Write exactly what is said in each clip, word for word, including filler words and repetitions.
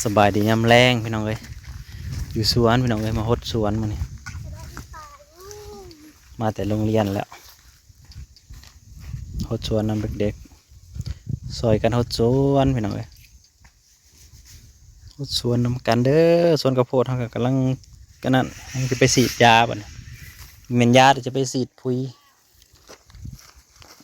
สบายดียามแลงพี่น้องเอ้ย อยู่สวนพี่น้องเอ้ย มาฮดสวนมื้อนี้ มาแต่โรงเรียนแล้ว ฮดสวนนำเด็กๆ ซอยกันฮดสวนพี่น้องเอ้ย ฮดสวนนำกันเด้อ สวนข้าวโพดเฮาก็กำลัง ก็นั่น ยังสิไปฉีดยาบัดนี้ แม่นยา เดี๋ยวจะไปฉีดปุ๋ย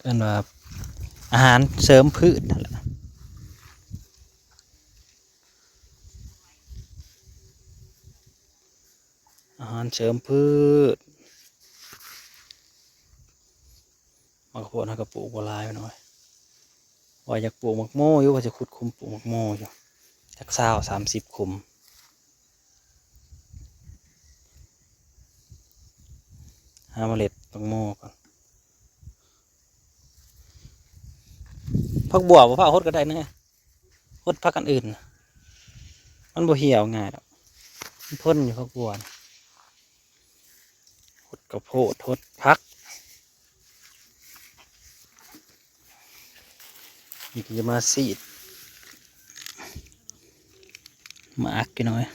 เอิ้นว่าอาหารเสริมพืชนั่นแหละ อาหารเสริมพืช หมากข้าวโพดเฮาก็ปลูกบ่หลายพี่น้องเอ้ย ว่าอยากปลูกหมากโมอยู่ ว่าจะขุดขุมปลูกหมากโมอยู่ จักซาว สามสิบ ขุม หาเมล็ดหมากโมก่อน ผักบัวบ่พาฮดก็ได้นะ ฮดผักอันอื่นน่ะ มันบ่เหี่ยวง่ายดอก มันทนอยู่ผักบัวน่ะ ฮดข้าวโพด ฮดผัก นี่ก็จะมาฉีด มาอักกินหน่อย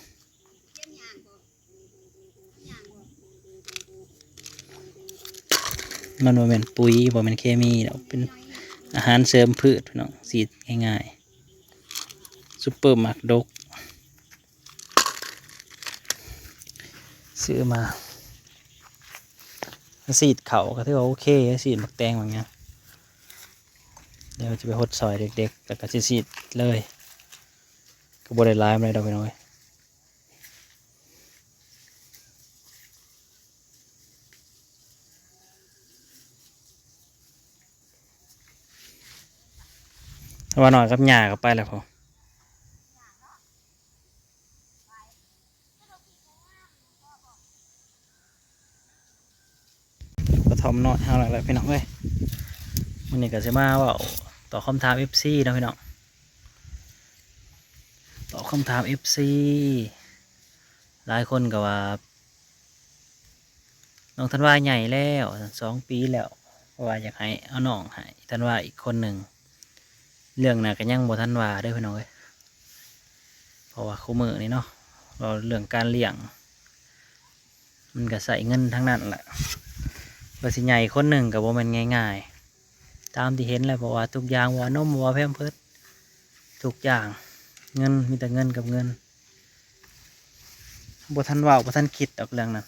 มันบ่แม่นปุ๋ย บ่แม่นเคมีดอก เป็นอาหารเสริมพืชพี่น้อง ฉีดง่ายๆ ซุปเปอร์หมากดก ซื้อมา ฉีดเขาก็ถือว่าโอเค ฉีดหมากแตงหมากหยัง เดี๋ยวจะไปฮดซอยเด็กๆ แล้วก็สิฉีดเลย ก็บ่ได้หลายปานใดดอกพี่น้องเอ้ย แต่ว่าน้อยกับย่าก็ไปแล้วพอ กระท่อมน้อยเฮาแล้วแหละพี่น้องเอ้ย มื้อนี้ก็สิมาเว้าตอบคำถาม เอฟซี เนาะพี่น้อง ตอบคำถาม เอฟซี หลายคนก็ว่า น้องธันวาใหญ่แล้ว สองปีแล้ว เพราะว่าอยากให้เอาน้องให้ธันวาอีกคนหนึ่ง เรื่องน่ะก็ยังบ่ทันว่าเด้อพี่น้องเอ้ย เพราะว่าคุมื้อนี้เนาะ เว้าเรื่องการเลี้ยง มันก็ใช้เงินทั้งนั้นแหละ ว่าสิใหญ่คนหนึ่งก็บ่แม่นง่ายๆ ตามที่เห็นแหละ เพราะว่าทุกอย่าง ว่านม ว่าแพมเพิร์ส ทุกอย่าง เงิน มีแต่เงินกับเงิน บ่ทันเว้า บ่ทันคิดดอกเรื่องนั้น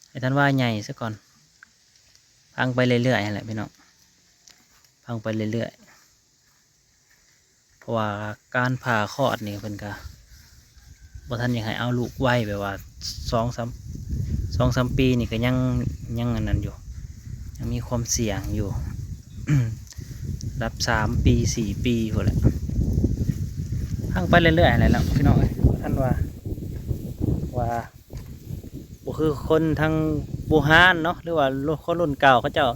ให้ธันวาใหญ่ซะก่อน พังไปเรื่อยๆ หั้นแหละพี่น้อง พังไปเรื่อยๆ เพราะว่าการผ่าคลอดนี่เพิ่นก็บ่ทันอยากให้เอาลูกไว แบบว่า สองสาม สองสาม ปีนี่ก็ยัง ยังอันนั้นอยู่ ยังมีความเสี่ยงอยู่ รับ สาม ปี สี่ ปีพู้นแหละ พังไปเรื่อยๆ หั้นแหละเนาะพี่น้องเอ้ย บ่ทันว่า ว่า บ่คือคนทางบูฮานเนาะ หรือว่าคนรุ่นเก่าเขาเจ้า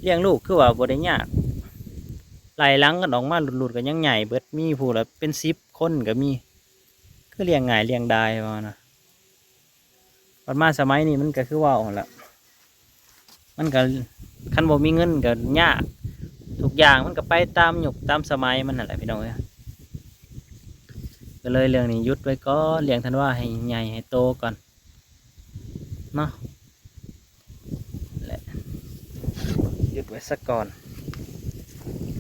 เลี้ยงลูกคือว่าบ่ได้ยาก ไล่หลังกันออกมา รุ่นๆ ก็ยังใหญ่เบิด มีผู้ละเป็นสิบคนก็มี คือเลี้ยงง่ายเลี้ยงดายว่านะ บัดมาสมัยนี้มันก็คือเว้าหั่นล่ะ มันก็ คันบ่มีเงินก็ยาก ทุกอย่างมันก็ไปตามยุคตามสมัยมันนั่นแหละพี่น้องเอ้ย ก็เลยเรื่องนี้หยุดไว้ก่อน เลี้ยงธันวาให้ใหญ่ให้โตก่อนเนาะ และหยุดไว้ซะก่อน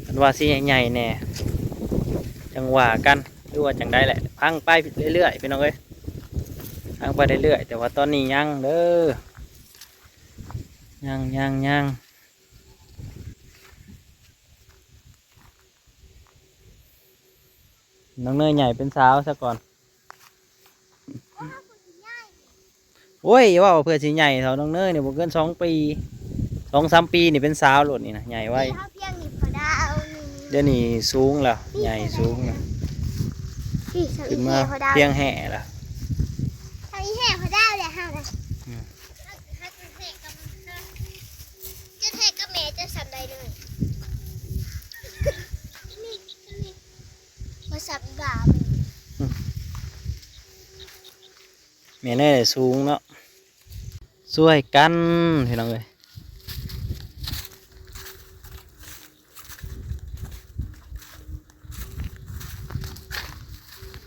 ธันวาสิใหญ่ๆ แหน่ จั่งว่ากัน หรือว่าจั่งใดแหละ พังไปเรื่อยๆ พี่น้องเอ้ย พังไปเรื่อยๆ แต่ว่าตอนนี้ยังเด้อ ยัง ยัง ยัง น้องเนยใหญ่เป็นสาวซะก่อน โอ้ย อย่าเว้าเพื่อสิใหญ่เท่าน้องเนยนี่ บ่เกินสองปี สองสาม ปีนี่เป็นสาวโลดนี่นะ ใหญ่ไว พี่เขาเพียงนี่พอดาวนี่ เดี๋ยวนี้สูงแล้ว ใหญ่สูงแล้ว พี่เขา ขึ้นมา แห่พอดาว เพียงแห่แล้ว ทำอีแห่พอดาวเลยค่ะ อืม จะแทกกับแม่จะสำใดเลย มาสับดาบ แม่เนยสูงเนาะ ช่วยกันพี่น้องเอ้ย เ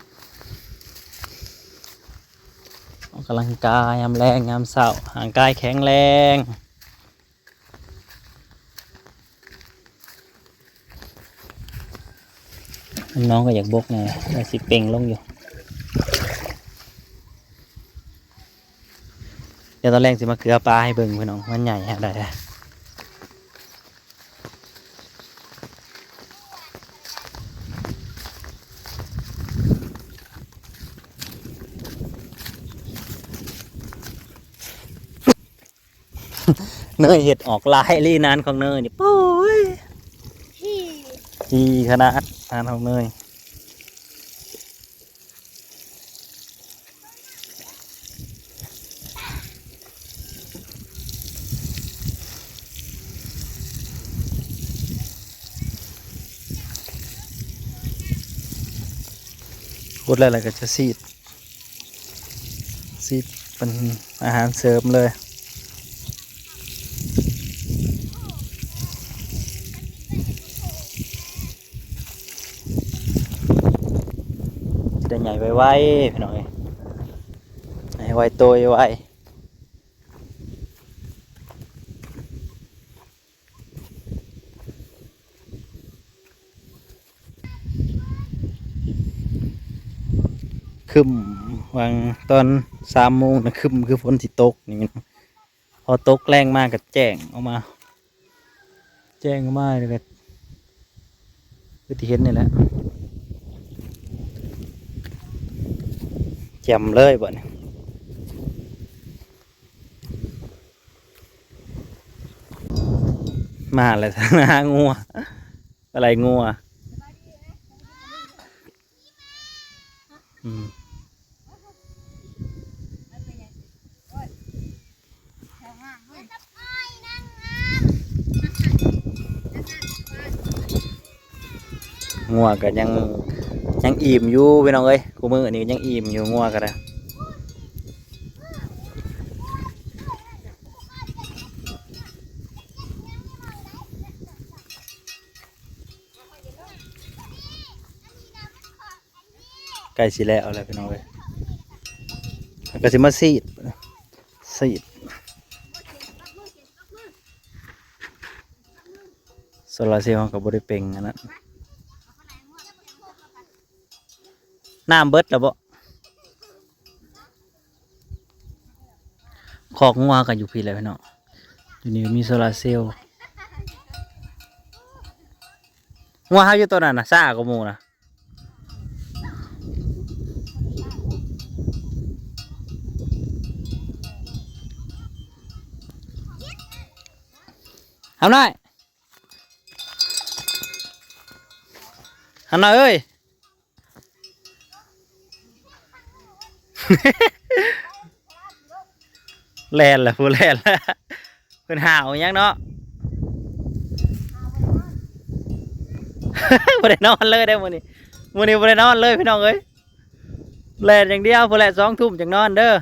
กำลังกายยามแลงยามเช้า ร่างกายแข็งแรง น้องก็อยากบกแน่ แต่สิเป่งลงอยู่ เดี๋ยวตอนแรกสิมาเกลือปลาให้เบิ่งพี่น้อง มันใหญ่ขนาดใด เนยเห็ดออกหลายอีหลี นานของเนยนี่ ปุ้ย ที่ ดีขนาด นานของเนย ขุดแล้วก็จะซีด ซีดเป็นอาหารเสริมเลย จะได้ใหญ่ไวๆ พี่น้องเอ้ย ให้ไวโตไว ครึ้ม วางตอนสามโมงนะ ครึ้มคือฝนสิตกนี่ พอตกแลงมาก็แจ้งออกมา แจ้งออกมาแล้วก็คือที่เห็นนี่แหละ แจ่มเลยบัดนี้ มาแล้ว หางัว อะไรงัว อืม งัวก็ยัง ยังอิ่มอยู่พี่น้องเอ้ย คู่มื้อนี้ยังอิ่มอยู่ งัวก็ได้ ใกล้สิแล้วแล้วพี่น้องเอ้ย แล้วก็สิมาซีด ซีด โซลาร์เซลล์ก็บ่ได้เป่งอันนั้น น้ำเบิดแล้วบ่ คอกงัวก็อยู่พี้แหละพี่น้อง อยู่นี่มีโซลาร์เซลล์ งัวเฮาอยู่ตัวนั้นน่ะ ซ่ากว่าหมู่น่ะ เอาหน่อย เอาหน่อยเอ้ย แล่นละ ผู้แล่นละ เพิ่นห้าวหยังเนาะ บ่ได้นอนเลยเด้อมื้อนี้ มื้อนี้บ่ได้นอนเลยพี่น้องเอ้ย แล่นอย่างเดียว ผู้แล่นสองทุ่มจั่งนอนเด้อ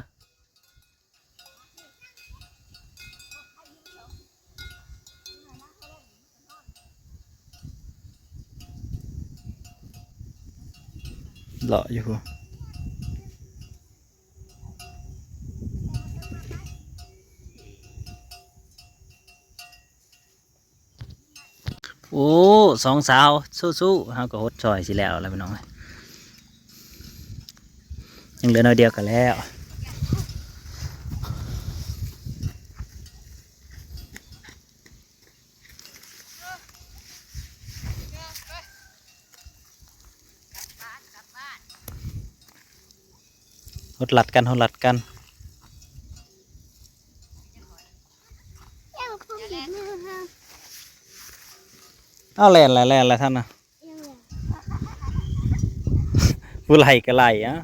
เลาะอยู่ โอ้ สองสาว สู้ๆ เฮาก็หดซอยสิแล้วล่ะพี่น้อง ยังเหลือน้อยเดียวก็แล้ว หดลัดกัน หดลัดกัน เอาแล่นละ แล่นละท่านน่ะ ผู้ไล่ก็ไล่อ่ะ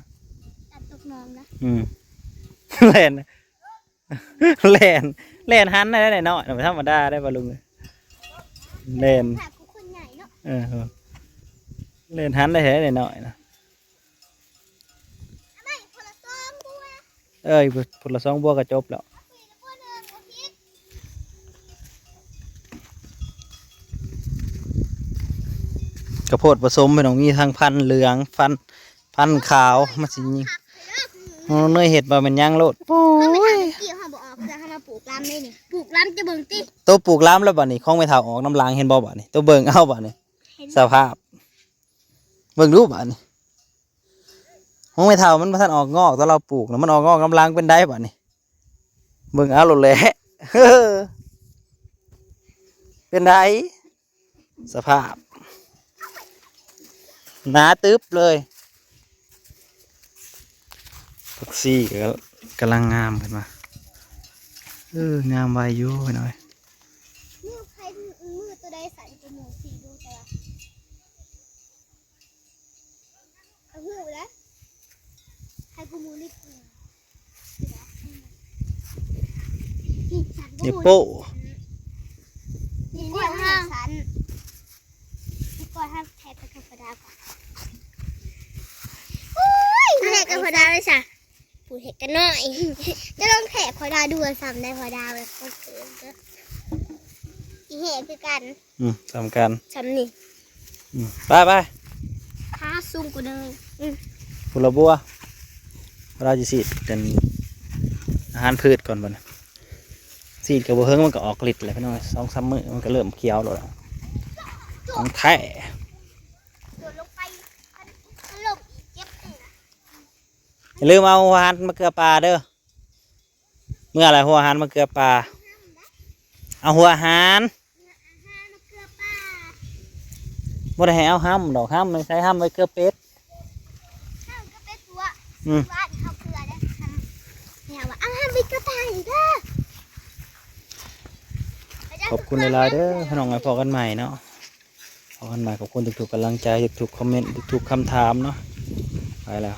ตัดตกน้องนะ อืม แล่น แล่น แล่นหันได้หน่อยๆ ธรรมดาได้บ่ลุง แล่น หากูคนใหญ่เนาะ เออ แล่นหันได้แท้หน่อยๆ นะ เอามาอีกคนละสองบัว เอ้ย คนละสองบัวก็จบแล้ว เอาไปละบัวหนึ่งอาทิตย์ ข้าวโพดผสมพี่น้อง มีทั้งพันธุ์เหลือง พันธุ์ พันธุ์ขาว มาสิยิง ผักไปเด้อ โอ้เนยเห็ดบ่แม่นหยังโลด โอ้ เขาไม่ ย ทำเกี่ยวเขาบอกออกเครือเขามาปลูกลำได้นี่ปลูกลำจะเบิ่งติ โตปลูกลำแล้วบัดนี้ ของแม่เฒ่าออกน้ำหลังเห็นบ่บัดนี้ โตเบิ่งเอาบัดนี้ เห็น สภาพ เบิ่งดูบัดนี้ ของแม่เฒ่ามันบ่ทันออกงอก ตอนเราปลูกนะมันออกงอกน้ำหลังเป็นได้บัดนี้ เบิ่งเอาโลดแหละ เป็นไดสภาพ หนาตึบเลย ผักชีก็กำลังงามขึ้นมา เอองามไวอยู่พี่น้อย มือใครมือตัวใดสั่นกว่าหมูสี่ดูแต่ว่าเอาหูแล้วใครกูมูนิดนึง เดี๋ยวโป้นี่ก้อยห้าสันนี่ก้อยห้าแทนไปกับพอดาวก่อนโอ้ยแทนกับพอดาวเลยจ้ะผู้เห็ดกันหน่อย จะลองแทนพอดาวดูซ้ำได้พอดาวเลยโอเคก็อีเห็ดคือกัน อืมสำคัญ ซ้ำนี่ อืมไปไป ขาสูงกว่าเดิมอืม พุนละบัว เราจะสีดเป็นอาหารพืชก่อนบัดนี้สีดกับบัวเฮิงมันก็ออกฤทธิ์แล้วพี่น้องสองสามมื้อมันก็เริ่มเขียวแล้วล่ะของแท้ โดดลงไปมันลงอีกเจ็บเลยนะ อย่าลืมเอาหัวหันมาเกลือปลาเด้อ เมื่อไหร่หัวหันมาเกลือปลา เอาหัวหัน เกลือปลา บ่ได้ให้เอาห้ำดอกห้ำไม่ใช่ห้ำไว้เกลือเป็ด ข้าวก็เป็นตัว อืม ว่าเขาเกลือได้ทำเนี่ยว่าเอาห้ามไปกระต่ายเด้อ ขอบคุณหลายๆเด้อพี่น้องไว้พอกันใหม่เนาะพอกันใหม่ขอบคุณทุกๆกำลังใจทุกๆคอมเมนต์ทุกๆคำถามเนาะไปแล้ว